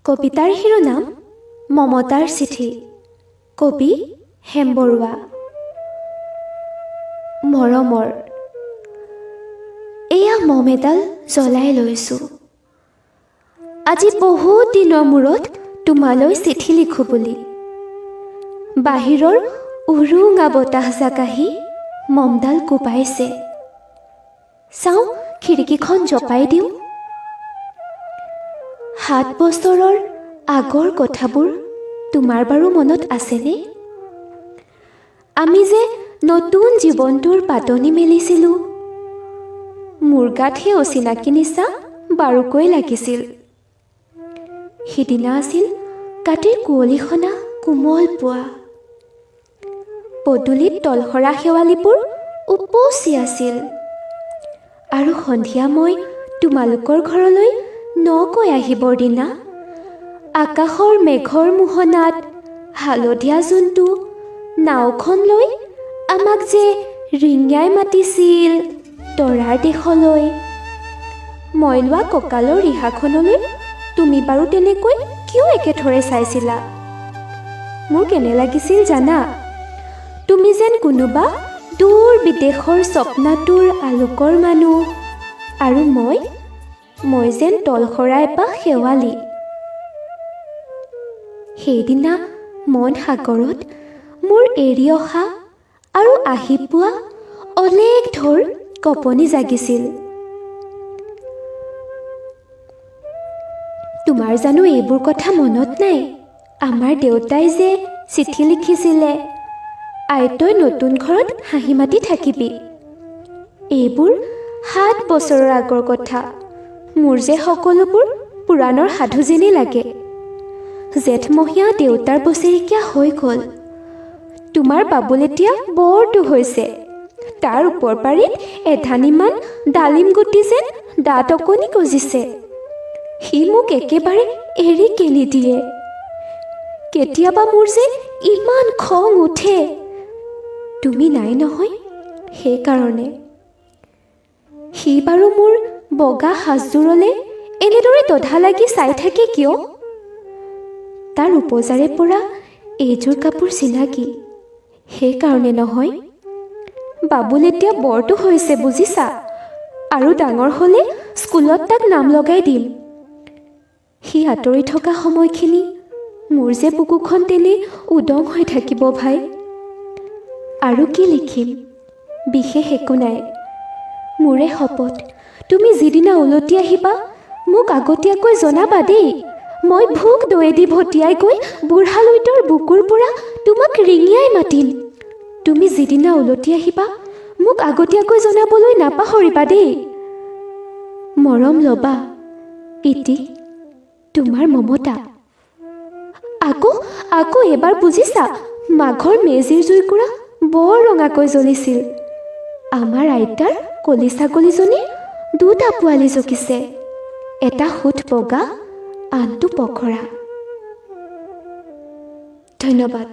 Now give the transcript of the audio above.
কবিতাৰ শিৰোনাম মমতাৰ চিঠি। কবি হেম বৰুৱা। মৰমৰ, এয়া মম এডাল জ্বলাই লৈছোঁ। আজি বহুত দিনৰ মূৰত তোমালৈ চিঠি লিখোঁ বুলি। বাহিৰৰ উৰুঙা বতাহজাক আহি মমডাল কোবাইছে। চাওঁ, খিৰিকীখন জপাই দিওঁ। 7 বছৰৰ আগৰ কথাবোৰ তোমাৰ বাৰু মনত আছেনে? আমি যে নতুন জীৱনটোৰ পাতনি মেলিছিলোঁ, মোৰ গাত সেই অচিনাকি নিচা বাৰুকৈ লাগিছিল। সিদিনা আছিল কাতিৰ কুঁৱলীসনা কোমল পুৱা। পদূলিত তলসৰা শেৱালিবোৰ উপচি আছিল আৰু সন্ধিয়া মই তোমালোকৰ ঘৰলৈ নকৈ আহিবৰ দিনা আকাশৰ মেঘৰ মোহনাত হালধীয়া জোনটো নাওখন লৈ আমাক যে ৰিঙিয়াই মাতিছিল তৰাৰ দেশলৈ। মই লোৱা কঁকালৰ ৰিহাখনলৈ তুমি বাৰু তেনেকৈ কিয় একেথৰে চাইছিলা? মোৰ কেনে লাগিছিল জানা? তুমি যেন কোনোবা দূৰ বিদেশৰ স্বপ্নাতুৰ আলোকৰ মানুহ আৰু মই যেন তলসৰা এপাহ শেৱালি। সেইদিনা মন সাগৰত মোৰ এৰি অহা আৰু আহি পোৱা অলেখ ঢৌৰ কঁপনি জাগিছিল। তোমাৰ জানো এইবোৰ কথা মনত নাই? আমাৰ দেউতাই যে চিঠি লিখিছিলে, "আই, তই নতুন ঘৰত হাঁহি মাতি থাকিবি।" এইবোৰ 7 বছৰৰ আগৰ কথা। মোৰ যে সকলোবোৰ পুৰাণৰ সাধু যেনেই লাগে। জেঠমহীয়া দেউতাৰ বছেৰেকীয়া হৈ গ'ল। তোমাৰ বাবুল এতিয়া বৰটো হৈছে। তাৰ ওপৰ পাৰিত এধানিমান ডালিম গুটি যেন দাঁত অকণি গজিছে। সি মোক একেবাৰে এৰিকে নিদিয়ে। কেতিয়াবা মোৰ যে ইমান খং উঠে, তুমি নাই নহয়, সেইকাৰণে। সি বাৰু মোৰ বগা সাজযোৰলৈ এনেদৰে দধা লাগি চাই থাকে কিয়? তাৰ উপজাৰে পৰা এইযোৰ কাপোৰ চিনাকি, সেইকাৰণে নহয়? বাবুল এতিয়া বৰটো হৈছে বুজিছা, আৰু ডাঙৰ হ'লে স্কুলত তাক নাম লগাই দিম। সি আঁতৰি থকা সময়খিনি মোৰ যে বুকুখন তেনেই উদং হৈ থাকিব ভাই। আৰু কি লিখিম, বিশেষ একো নাই। মোৰে শপত, তুমি যিদিনা উলটি আহিবা মোক আগতীয়াকৈ জনাবা দেই। মই ভোগ দৈয়েদি ভটিয়াই গৈ বুঢ়া লুইতৰ বুকুৰ পৰা তোমাক ৰিঙিয়াই মাতিম। তুমি যিদিনা উলটি আহিবা মোক আগতীয়াকৈ জনাবলৈ নাপাহৰিবা দেই। মৰম ল'বা। ইতি, তোমাৰ মমতা। আকৌ এবাৰ বুজিছা, মাঘৰ মেজিৰ জুইকুৰা বৰ ৰঙাকৈ জ্বলিছিল। আমাৰ আইতাৰ কলি ছাগলীজনীৰ দুটা পোৱালি জগিছে, এটা সোঁত বগা, আনটো পখৰা। ধন্যবাদ।